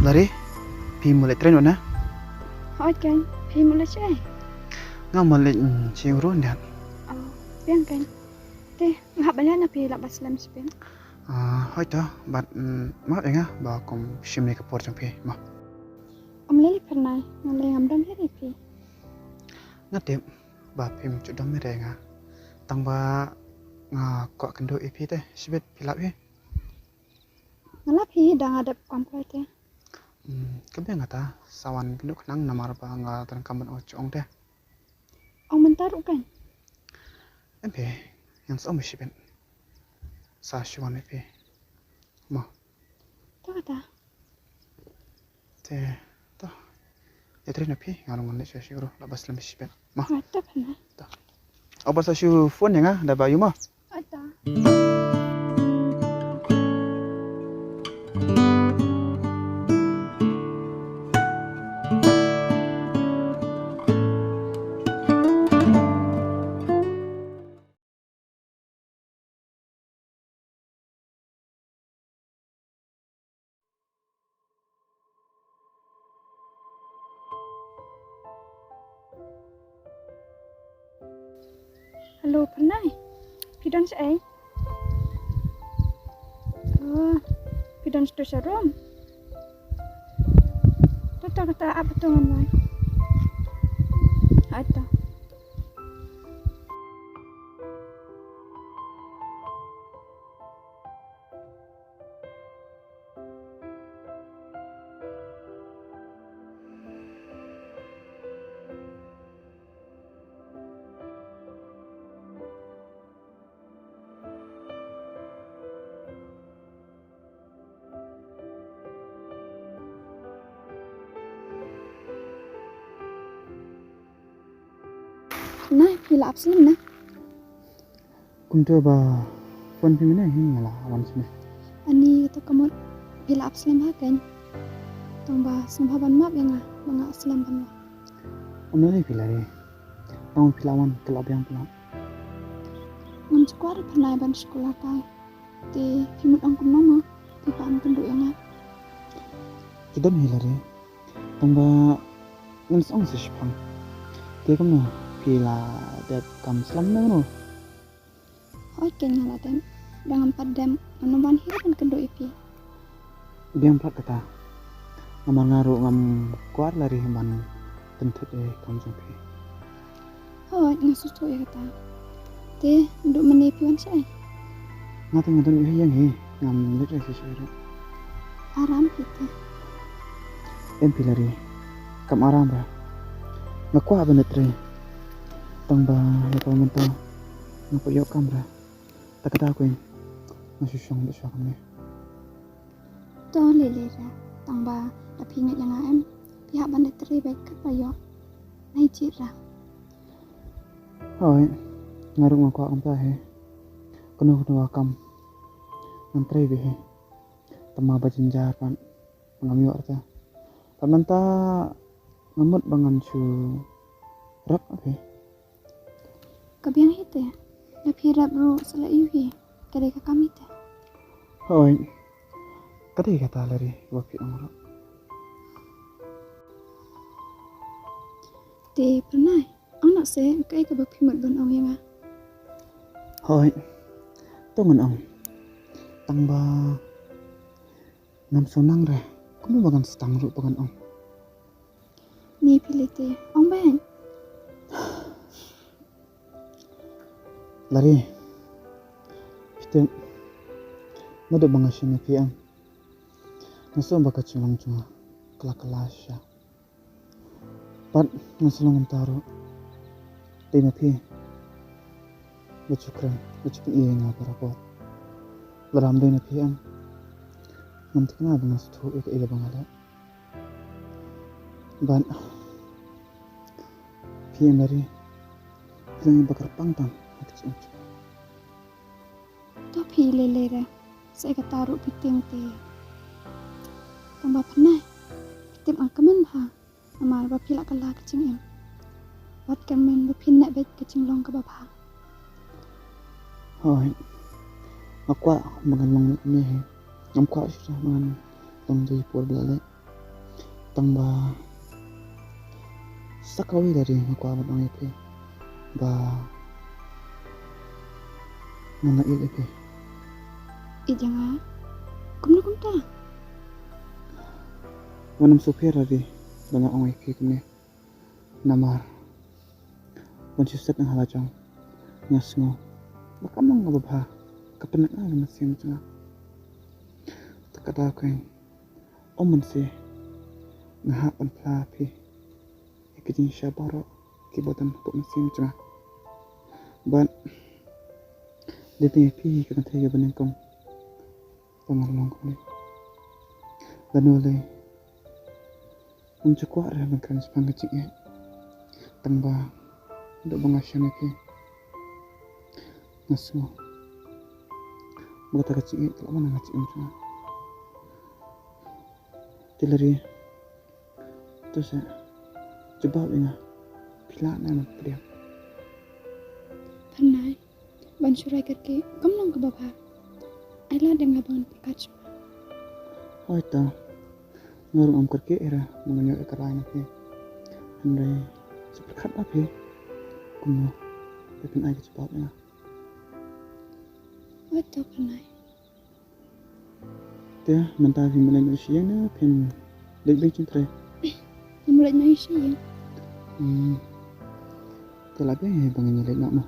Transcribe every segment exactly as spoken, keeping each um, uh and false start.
Lari, phi mut leit trei noh ne? Hooid kein, phi mut leit shaei? Nga mut leit, mm, sha ïing ruh ynda. Oh, biang kein. Te, nga hap ban leit na phi lah ba slem shipang. Ah, hooid to, bad, mm, map ïa nga ba kum shim ïa ka por jong phi, mo. Ym lei lei Phyrnai, nga lei ngam don hi ïa phi. Nga tip ba phim ju don hi ïa nga. Tang ba nga kwah kynduh ïa phi te, shibit phi lap hi. Nga lap hi da nga dep kam kai te. Hmm, ka biang kata, sa wan kynduh khnang namar ba nga donkam ban ong shuh te. Ong mynta ruh kein. Em phi, ngan sa ong ba shibit. Sa shu wan ïa phi. Mo. To kata. Te, to. Ïa trei noh phi, nga ruh ngan leit sha shuh ruh, lah ba slem shibit. Mo. Hooid to Phyrnai. To. Ong ba sa shu phone ïa nga, da ba ïoh mo. Hooid to. Hello, Phyrnai. Phi don shaei? Oh, phi don sha rum? To, to, kata ap to ngan wan. Hooid to. Na, phi la ap slem na? Kumta ba phone phi mynne hi nga la wan shane. Ani kata ka mut phi la ap slem ha kein. Tang ba sngewbha ban map ïa nga ba nga slem ban wan. Ym lei phi Lari. Tang phi la wan ka la biang phi la. Ngam ju kwah re Phyrnai ban shu kular kai. Te phi mut ong kumno mo, phi pan kynduh ïa nga. Ki don hi Lari. Tang ba ngam sngew sa shipang. Te kumno phi la dep kam slem ne kumno? Hooid kein nga la dep. Da ngam pat dep ngan wan hi ban kynduh ïa phi. Biang pat kata. Namar nga ruh ngam kwah Lari ban pynthut ïa ka kam jong phi. Hooid, nga sngewthuh ïa kata. Te, naduh mynne phi wan shaei? Nga te nga don ïa ïeng hi, ngam leit re shisha ruh. Aram phi te? Em phi Lari, kam aram re. Nga kwah ban leit re. Tang ba ïa ka mynta nga pat ïoh kam re. Ta kata keiñ nga shu shong beit shuwa kumne. To lei lei re, tang ba da phi ngeit ïa nga em, phi hap ban leit trei beit katba ïoh. Nai jied re. Hooid, nga ruh nga kwah kumta hi. Kano kano ka kam ngan trei beit hi. Tang ba ba jynjar pat ngam ïoh re te. Pat mynta nga mut ba ngan shu rep hi. Ka biang hi te, da phi rep ruh sa la ïoh hi, ka dei ka kam hi te. Hooid, ka dei kata Lari ba phi ong ruh. Te Phyrnai, ong noh seh kaei kaba phi mut ban ong ïa nga. Hooid, to ngan ong. Tang ba ngam sngewthuh re, kumno ba ngan sdang ruh ba ngan ong. Ni phi lei te, ong beit. Lari, phi tip, naduh ba nga shim ïa phi em, nga sngew ba ka jinglong jong nga ka la kylla shisha. Bad nga sngew long kumta ruh. Dei ma phi ba ju kren, ba ju pyni ïa nga barabor. Lada ym dei na phi em, ngam thikna ba ngan sngewthuh ïa kaei ba nga leh. Bad phi em Lari, phi long ïa ba kyrpang tam ha ka jingim jong nga. To phi lei lei re, sa ïa kata ruh phi tieng te. Tang ba Phyrnai, phi tip nga kmen bha namar ba phi la kylla ka jingim. Bad kmen ba phin neh beit ka jinglong kaba bha. Hooid, nga kwah ba ngan long kumne hi. Ngam kwah shuh ba ngan long dei por ba la leh. Tang ba sa kawei Lari nga kwah ban ong ïa phi ba ngan ïeit ïa phi. Ïeit ïa nga? Kumno kumta? Wat nym sngewpher Lari ba nga ong ïa phi kumne. Namar ban shu set nga ha la jong, nga sngew ba kam long kaba bha ka pynlong nga la mynsiem jong nga. Te ka daw kein, ym mynsiem nga hap ban phla phi ïa ki jingshisha baroh kiba don hapoh mynsiem jong nga. Bad dei tang ïa phi ka kynthei kaba nyngkong ba nga long kumne. Lano lei ngam ju kwah re ban kren shaphang ka jingïeit. Tang ba haduh ba nga shem ïa phi nga sngew ba kata ka jingïeit ka la wan na ka jingim jong nga. Te Lari, to sa jubab ïa nga, phi lah ne em ban pdiang? Pynai, ban shu rai kyrkieh kam long kaba bha. Ai lad ïa nga ba ngan pyrkhat shuwa. Hooid to, nga ruh ngam kyrkieh ïa ra ba ngan ïoh ïa ka rai na phi. Hynrei sa pyrkhat ba phi kumno ba phin ai ka jubab ïa nga. Hooid to Pynai. Te mynta phi mlien noh sha ïing ne phin leit beit jingtrei? Ngam leit noh sha ïing. Hmm. Te la biang hi ba ngin ïa leit noh mo.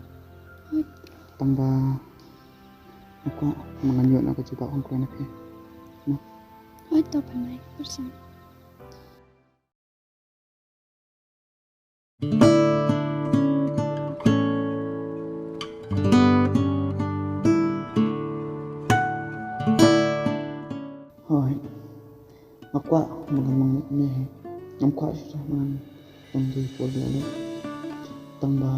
Hooid. Tang ba nga kwah ba ngan ïoh noh ka jubab hangto na phi. Mo. Hooid to Pynai, pyrshang. Hooid. Nga kwah ba ngan long ne, ngam kwah shuh ba ngan long dei por ba la leit. Tang ba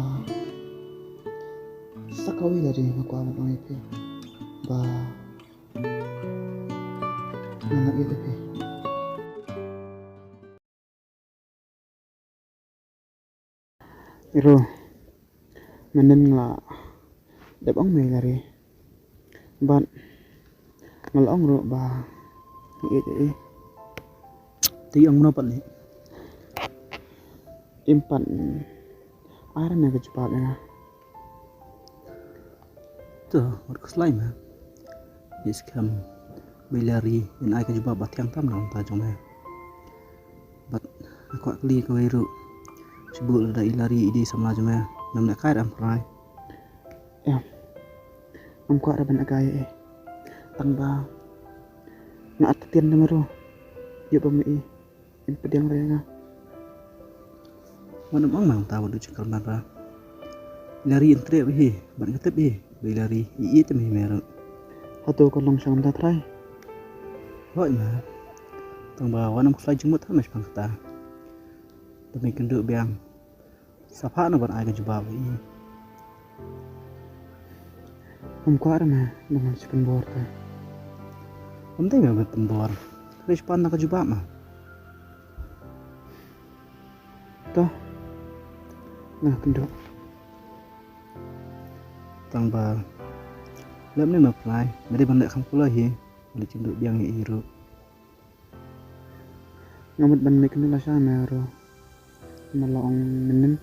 sa kawei Lari nga kwah ban ong ïa phi ba ngan ïeit ïa phi. Iro, mynnin nga la dep ong me Lari. Bad nga la ong ruh ba nga ïeit ïa i. Te i ong mano pat ne? Im pat ai re me ka jubab ïa nga. To, wat khuslai me. Ïa skhem ba i Lari in ai ka jubab ba thiang tam na ka bynta jong me. Bad nga kwah kylli kawei ruh. Shu buh lada i Lari i dei samla jong me, nam lehkai da em Pynai? Em. Ngam kwah da ban lehkai ïa i. Tang ba nga at ktien da me ruh. Ïoh ba me i in pdiang re ïa nga. Wat nym ong me kumta wat du jingkyrmen ra. I Lari in treh bha hi bad nga tip hi ba i Lari i ïeit tam hi me ruh. Hato ka long shang kumta trai? Hooid me. Tang ba wat nym khuslai jingmut ha me shaphang kata. Te me kynduh biang. Sa phah noh ban ai ka jubab ïa i. Ngam kwah re me ba ngan shu pynbor te. Ym dei me ban pynbor. Khuslai shu pan noh ka jubab ma. To. Nga kynduh. Tang ba lem ne me Pynai, me dei ban leh kham kuloi hi. Leit kynduh biang ïa i ruh. Nga mut ban leit kynduh lashai me ruh. Me la ong mynnin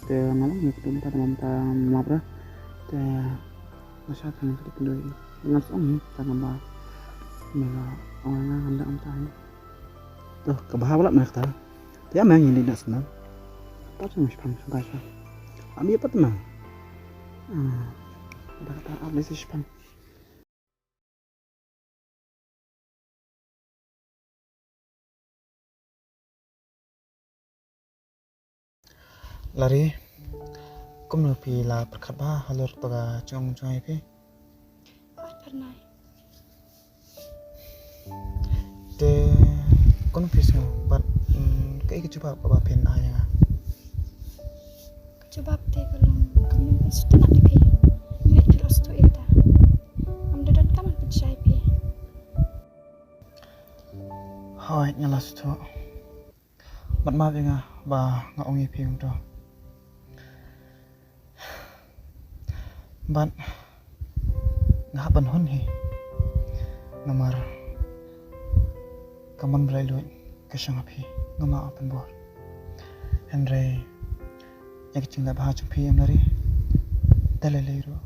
te nga la ong ïa kynduh mynta te mynta map ra. Te lashai te nga kynduh kynduh ïa i. Nga sa ong hi tang ba me la ong ïa nga ngan leh kumta hi. To kaba ha ba lap me kata. Te ïa me ngin leit noh shen. Pat shen shipang shen kai shen. Am ïa pat me. Ah. Ba kata ap leit shen shipang. Lari, kumno phi la pyrkhat bha halor to ka jingong jong i phi? Ai pyrnai. Te kumno phi sngew bad, mm, kaei ka jubab kaba phin ai ïa nga? Ka jubab te ka long kam nym pynsngewtynnat ïa phi. Nga ngeit phi la sngewthuh ïa kata. Ngam da donkam ban pynshai ïa phi. Hooid, nga la sngewthuh. Bad map ïa nga ba nga ong ïa phi kumto. Bad nga hap ban hun hi. Namar ka mon ba la luid ka Shong ha phi, nga ma open bor. Hynrei ïa ka jingleh bha jong phi em Lari, da lei lei ruh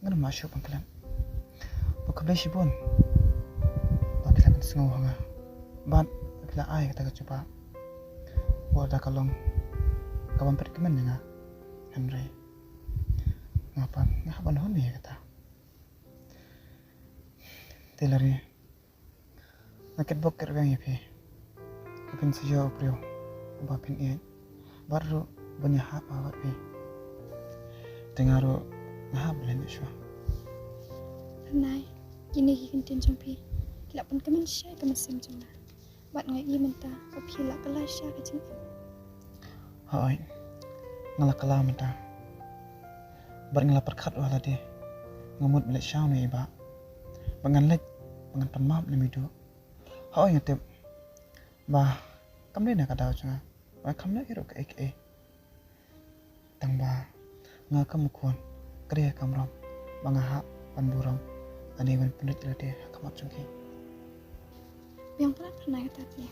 ngan ma shu pang klan. Ba khublei shibun ba phi la pynsngew ha nga bad ba phi la ai kata ka jubab. Wat da ka long ka bym peit kmen ïa nga, hynrei nga pat nga hap ban hun ïa kata. Te Lari, nga kitbok kitrwiang ïa phi ba phin sa ïoh u briew uba phin ïeit bad ruh ban ïahap bad phi. Te nga ruh nga hap ban leit shuwa. Bernai, kine ki ktien jong phi ki la pynkmen sha ka mynsiem jong nga. Bad nga ïohi mynta ba phi la kylla sha ka jingim. Hooid, nga la kylla mynta. Bad nga la pyrkhat ha lade, nga mut ban leit sha une i bah. Ba ngan leit, ba ngan pan map na i Midu. Hooid, nga tip ba kam dei na ka daw jong nga, ba kam dei ruh kaei kaei. Tang ba nga kam u khun, ka dei ka kamram ba nga hap ban burom lane ban pyndonkam lade ha khmat jong ki. Biang palat Bernai kata te.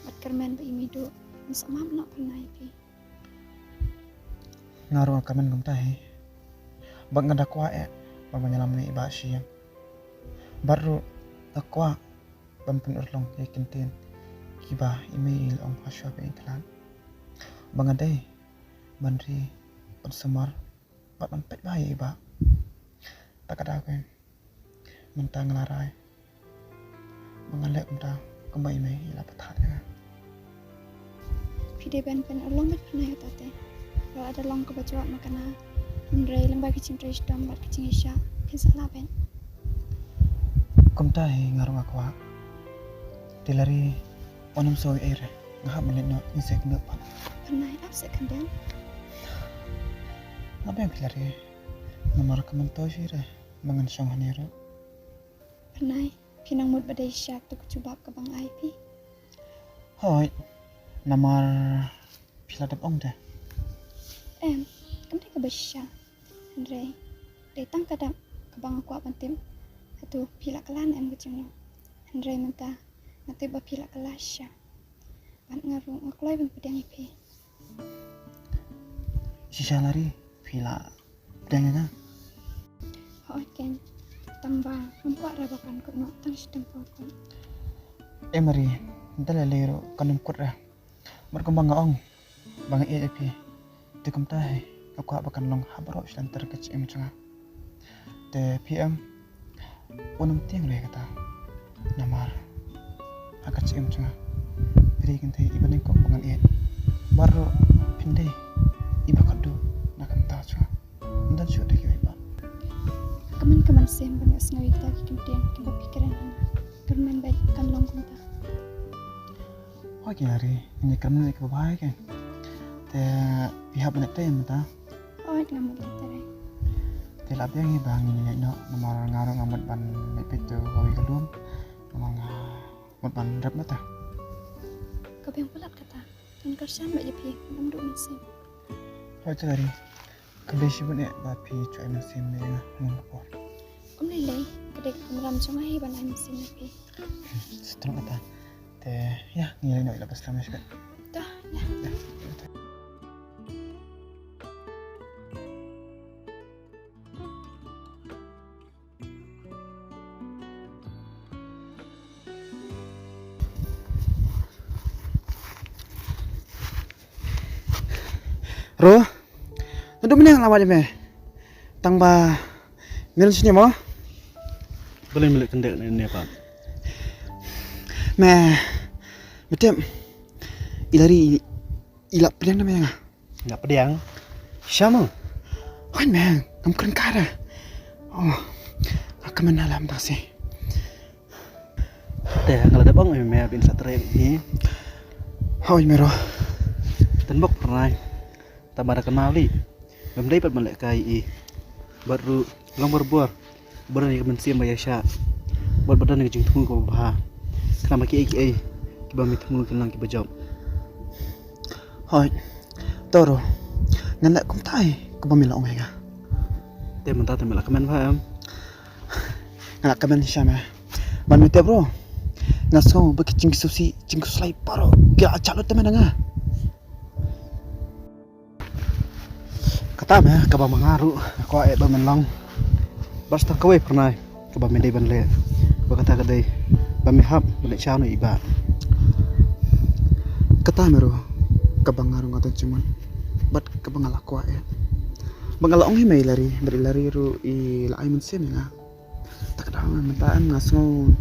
Bad kyrmen ba i Midu un sa map noh Bernai ïa phi. Nga ruh nga kyrmen kumta hi. Bad nga da kwah eh ban ïalam ïa i bah sha ïing. Bad ruh nga kwah ban pynurlong ïa ki ktien kiba i mei i la ong ha shuwa ba i khlad. Ba nga dei ban ri, ban sumar bad ban peit bha ïa i bah. Ta ka daw kein, mynta nga la rai ba ngan leh kumta kumba i mei i la pathad ïa nga. Phi dei ban pynurlong bad Bernai kata te. Lada long kaba jwat ma kane, hynrei lyngba ki jingtrei shitom bad ki jingïaishah phin sa lah beit. Kumta hi nga ruh nga kwah. Te Lari, wat nym sngew ei ei re, nga hap ban leit noh, ngi sa ïakynduh pat. Bernai, ap seh khyndiat. Nga biang phi Lari, namar ka myntoi shi re ba ngan shong hangne ruh. Bernai, phi nang mut ba dei shisha kata ka jubab kaba nga ai phi? Hooid, namar phi la dep ong te. Em, kam dei kaba shisha. Hynrei dei tang ka dap kaba nga kwah ban tip, hato phi la kylla ne em ka jinglong. Hynrei mynta nga tip ba phi la kylla shisha. Bad nga ruh nga kloi ban pdiang ïa phi. Shisha Lari, phi la pdiang ïa nga? Hooid kein. Tang ba ngam kwah re ba kan kut noh tang shitom por kut. Em Lari, da lei lei ruh kan ym kut re. Bad kumba nga ong ba nga ïeit ïa phi, te kumta hi nga kwah ba kan long ha baroh shi lynter ka jingim jong nga. Te phi em, wat nym tieng re ïa kata. Namar ha ka jingim jong nga, phi dei kynthei iba nyngkong ba ngan ïeit. Bad ruh phin dei iba khatduh na ka bynta jong nga. Ym don shuh da kiwei pat. Ka myn ka mynsiem ba nga sngew ïa kita ki ktien kiba phi kren ha nga. Kyrmen ba kan long kumta. Hooid kein Lari, ngi kyrmen ïa kiba bha kein. Te phi hap ban leit tei mynta? Hooid, nga mut leit tei. Te la biang hi ba ngin ïaid noh, namar nga ruh nga mut ban leit peit ïa kawei ka lum. Namar nga mut ban rep noh te. Ka biang palat kata. Ngan kyrshan bad ïa phi, ngam duh mynsiem. Hooid te Lari. Khublei shibun eh ba phi ju ai mynsiem ïa nga ha kane ka por. Ym lei lei, ka dei ka kamram jong nga hi ban ai mynsiem ïa phi. Sngewthuh kata. Te ïa, ngi ïa ïa la ba slem ïa shibit. Te ïa. Ïa. Ro, naduh mynne nga la wad ïa me. Tang ba me leit shane mo? Balei me leit kyndit ne ne pat? Me, me tip, i Lari i, i la pdiang da me ïa nga. Nga pdiang? Sha mo? Hooid me, ngam kren ka re. Oh, nga kmen na lam dang shi. Te nga la dep ong ïa me ba in sa trei hi. Hooid me Ro. Tang bok pynrai. Tang ba da kynmaw lei. Ngam dei pat ban lehkai ïa i. Bad ruh long barabor ba don ïa ka mynsiem ba ïaishah bad ba don ïa ka jingthmu kaba bha. Khnang ba kiei kiei kiba me thmu kin long kiba jop. Hooid. To Ro, ngan leh kumta hi kumba me la ong ïa nga. Te mynta te me la kmen bha em? Nga la kmen shisha me. Bad me tip Ro, Nga sngew ba ki jingkhuslai, jingkhuslai baroh ki la jah lut te mynta nga. Kata me kaba ma nga ruh nga kwah eh ba men long. Bad tang kawei phyrnai kaba me dei ban leh, ba kata ka dei ba me hap ban leit sha ïing i Bah. Kata me ruh kaba nga ruh nga don jingmut bad kaba nga la kwah eh. Ba nga la ong hi ma i Lari, bad i Lari ruh i la ai mynsiem ïa nga. Te ka dei mynta em nga sngew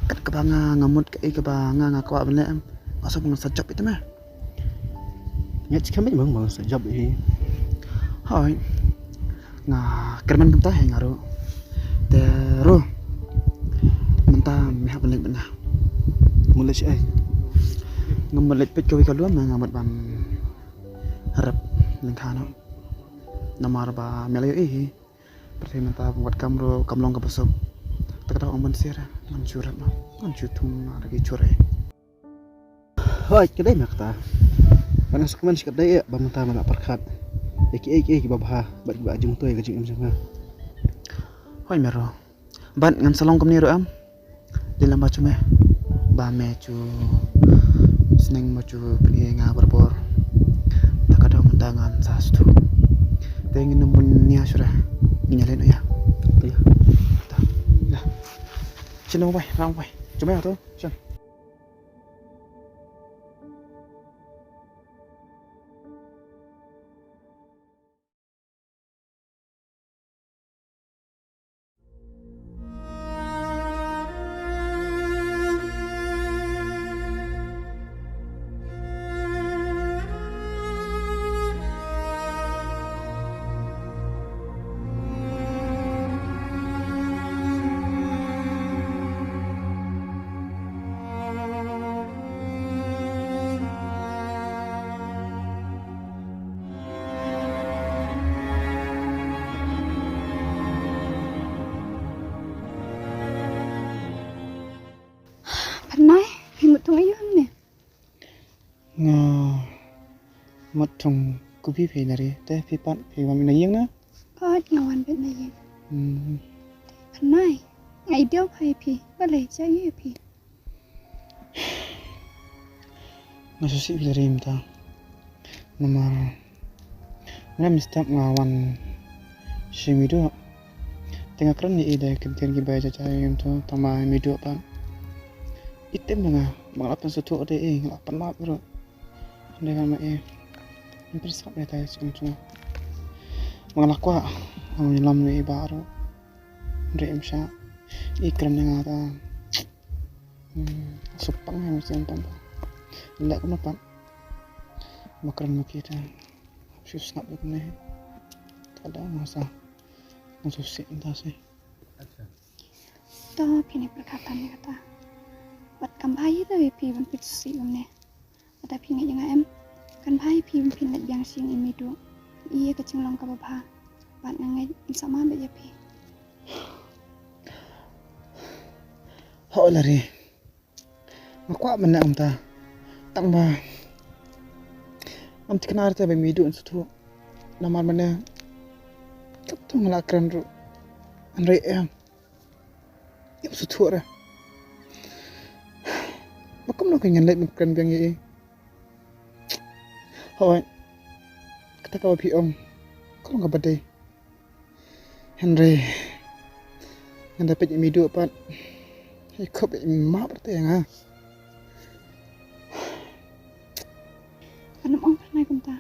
kat kaba nga, nga mut kaei kaba nga, nga kwah ban leh em. Nga sngew ba ngan sa jop ïa te me. Nga shu khmih ba ngan sa jop hi. Hooid. Nga kyrmen kumta hi nga ruh. Te ruh mynta me hap ban leit bad nga. Mut leit shaei? Nga mut leit peit kawei ka lum, nga mut ban rep lyngkha noh. Namar ba me la ïohi hi. Pyrthei mynta ba wat kam ruh kam long kaba suk. Te ka dei ong ban sir, ngan shu rep noh, ngan shu thung noh da ki jhur eh. Hooid, ka dei ma kata. Bad nga sngewkmen shikatdei eh ba mynta me la pyrkhat ïa kiei kiei kiba bha bad kiba jingmyntoi ïa ka jingim jong nga. Hooid me ruh. Bad ngan sa long kumne ruh em. Dei lem ba jong me, ba me ju sneng, ba ju pyni ïa nga barabor. Te ka dei mynta ngan sa sdang. Te ngin ym bun nia shuh re. Ngin ïa leit noh ïa. Te ïa. Te. Ïa. Shen noh wei, rang wei. Jong me to. Shen. Pynai, phi mut thung aïu hangne? Nga mut thung kubi phi Lari, te phi pat phi wan na ïing na? Pat nga wan beit na ïing. Hmm. Pynai, nga i dei phi, balei jia ïa phi? Nga sngewsih ïa rim ta. Namar mynne mynstep nga wan sha Miduh. Te nga kren ïa i da ki ktien kiba jai jai ïa to, tang ma Miduh pat. I tip ba nga, ba nga la pynsngewthuh de i, nga la pynlap ruh. Hynrei nga ma i, nga pynsngap ïa ta ïa sngewthuh. Ba nga la kwah ban ïalam ïa i Bah ruh. Hynrei em shah. I kren ïa nga ta. Hmm, shu pang ha mynsiem tang ba leh kumno pat. Ba kren ma ki te shu sngap ïa kumne. Ka dei nga sa, nga shu sih mynta shi. To phin ïa pyrkhat tam ïa kata. Bad kam bha ïa phi ban pynshai kumne. Lada phi ngeit ïa nga em, kan bha ïa phi ban phin leit biang sha ïing i Miduh. Ïa ka jinglong kaba bha. Bad nga ngeit in sa ma beit ïa phi. Hooid Lari. Nga kwah ban leh kumta. Tang ba ngam thikna te ba Miduh in sngewthuh. Namar mynne katto nga la kren ruh. Hynrei em, im sngewthuh re. Ba kumno kein ngan leit ban kren biang ïa i. Hooid. Kata kaba phi ong ka long kaba dei. Hynrei ngan da peit ïa Miduh pat. Hei, khop ïa i map te ïa nga. Kan ym ong Pynai kumta.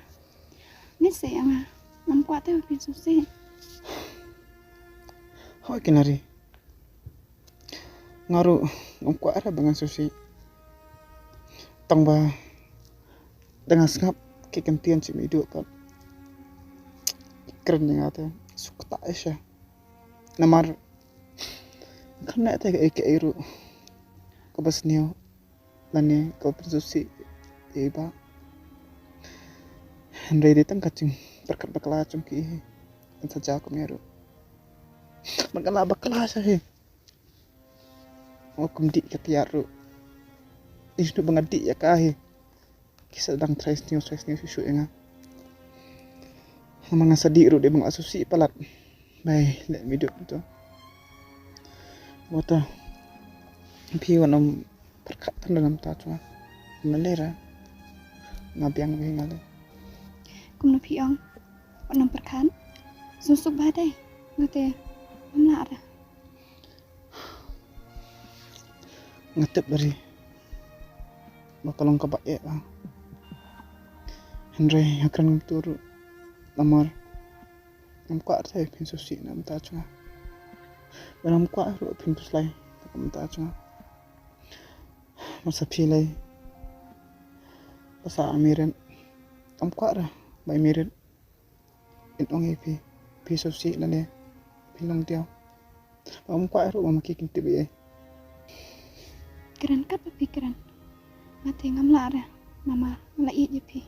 Ngeit seh ïa nga. Ngam kwah te ba phin sngewsih. Hooid keiñ Lari. Nga ruh ngam kwah re ba ngan sngewsih. Tang ba da nga sngap ki kyntien jong i Miduh pat, i kren ïa nga te shu ktah ïa sha. Namar ngam leh te kaei kaei ruh kaba sniew lane kaba pynsngewsih ïa i Bah. Hynrei dei tang ka jingpyrkhat bakla jong ki hi. Kan sa jaw kumne ruh. Bad nga la bakla sha hi. Nga kum dih ka tiar ruh. Ïa shuh ba nga dih ïa ka hi. Ki sa dang trai sniew, trai sniew shuh shuh ïa nga. Namar nga sa dih ruh dei ba nga la sngewsih palat. Bai leh Miduh to. Wato phi wan ym pyrkhat tang da namta jong nga. Nga leh re, nga biang bha nga leh. Kumno phi ong? Wat nang pyrkhat. Suk suk bha dei. Nga te ngam lah re. Nga tip bha re ba ka long kaba eh bha. Hynrei nga kren kumta ruh namar ngam kwah re phin sngewsih na ka bynta jong nga. Bad ngam kwah ruh phin pyrshah na ka bynta jong nga. Masa phi lei ba sa married, ngam kwah re ba i married in ong ïa phi, phi sngewsih lane phi long diaw. Ngam kwah ruh ba ma ki kin tip ei ei. Kren kat ba phi kren. Nga te ngam lah re namar nga la ïeit ïa phi.